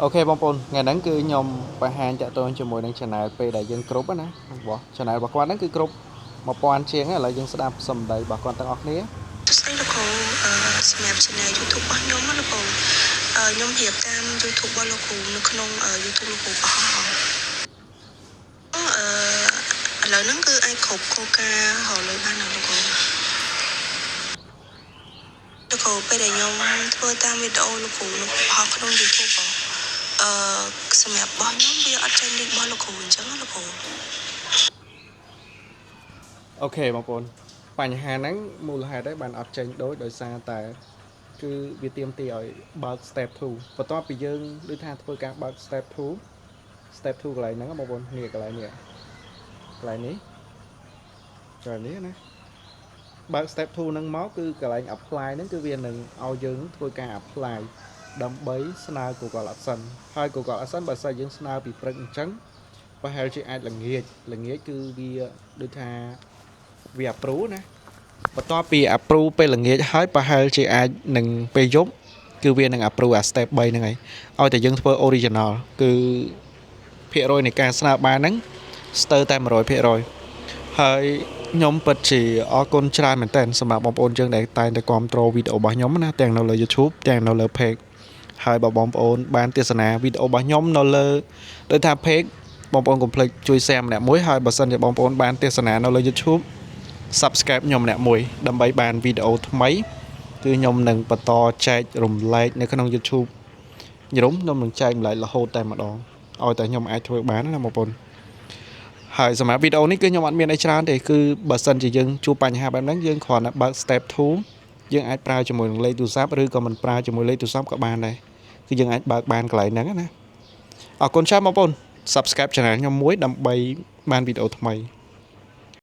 OK បងប្អូនថ្ងៃហ្នឹងគឺខ្ញុំបង្ហាញតាក់ទងជាមួយនឹង channel ពេលដែលយើងគ្រប់ណារបស់ channel របស់គាត់ហ្នឹងគឺគ្រប់1000ជាងហើយឥឡូវយើងស្ដាប់សម្ដីរបស់គាត់ទាំងអស់គ្នា សួស្តីលោកគ្រូអឺសម្រាប់ channel YouTube របស់ខ្ញុំណាលោកគ្រូអឺខ្ញុំរៀបតាម YouTube របស់លោកគ្រូនៅក្នុង YouTube លោកគ្រូបង្ហោះអឺឥឡូវហ្នឹងគឺអាចគ្រប់គោលការណ៍រកលុយបានណាលោកគ្រូលោកគ្រូពេលដែលខ្ញុំធ្វើតាមវីដេអូលោកគ្រូនៅបង្ហោះក្នុង YouTube ហ៎អឺសម្រាប់របស់ខ្ញុំវាអត់ចេញលេខរបស់លោកគ្រូអញ្ចឹងណាលោកគ្រូ OK បងប្អូនបញ្ហាហ្នឹងមូលហេតុឯងបានអត់ចេញដូចដោយសារតែគឺវាទាមទារឲ្យបើក step 2បន្ទាប់ពីយើងដូចថាធ្វើការបើក step 2 step 2កន្លែងហ្នឹងបងប្អូននេះកន្លែងនេះកន្លែងនេះកន្លែងនេះណាបើក step 2ហ្នឹងមកគឺកន្លែង apply ហ្នឹងគឺវានឹងឲ្យយើងធ្វើការ apply ដើម្បីស្នើ Google AdSense ហើយ Google AdSense បើសិនយើងស្នើពីព្រឹកអញ្ចឹងប្រហែលជាអាចល្ងាចល្ងាចគឺវាដូចថាវា approve ណាបន្ទាប់ពី approve ពេលល្ងាចហើយប្រហែលជាអាចនឹងពេលយប់គឺវានឹង approve អា step 3ហ្នឹងហើយឲ្យតែយើងធ្វើ original គឺភាគរយនៃការស្នើបានហ្នឹងស្ទើរតែ100%ហើយខ្ញុំពិតជាអរគុណច្រើនមែនទែនសម្រាប់បងប្អូនយើងដែលតែងតែគាំទ្រវីដេអូរបស់ខ្ញុំណាទាំងនៅលើ YouTube ទាំងនៅលើ page ហើយបើបងប្អូនបានទស្សនាវីដេអូរបស់ខ្ញុំនៅលើដូចថា page បងប្អូនកុំភ្លេចជួយ share ម្នាក់មួយហើយបើសិនជាបងប្អូនបានទស្សនានៅលើ YouTube Subscribe ខ្ញុំម្នាក់មួយដើម្បីបានវីដេអូថ្មីគឺខ្ញុំនឹងបន្តចែករំលែកនៅក្នុង YouTube ញរំខ្ញុំនឹងចែករំលែករហូតតែម្ដងឲ្យតែខ្ញុំអាចធ្វើបានណាបងប្អូនហើយសម្រាប់វីដេអូនេះគឺខ្ញុំអត់មានអីច្រើនទេគឺបើសិនជាយើងជួបបញ្ហាបែបហ្នឹងយើងគ្រាន់តែបើក step 2យើងអាចប្រើជាមួយនឹងលេខទូរស័ព្ទឬក៏មិនប្រើជាមួយលេខទូរស័ព្ទក៏បានដែរគឺយើងអាចបើកបានកន្លែងហ្នឹងណាអរគុណច្រើនបងប្អូន Subscribe Channel ខ្ញុំមួយដើម្បីបានវីដេអូថ្មី។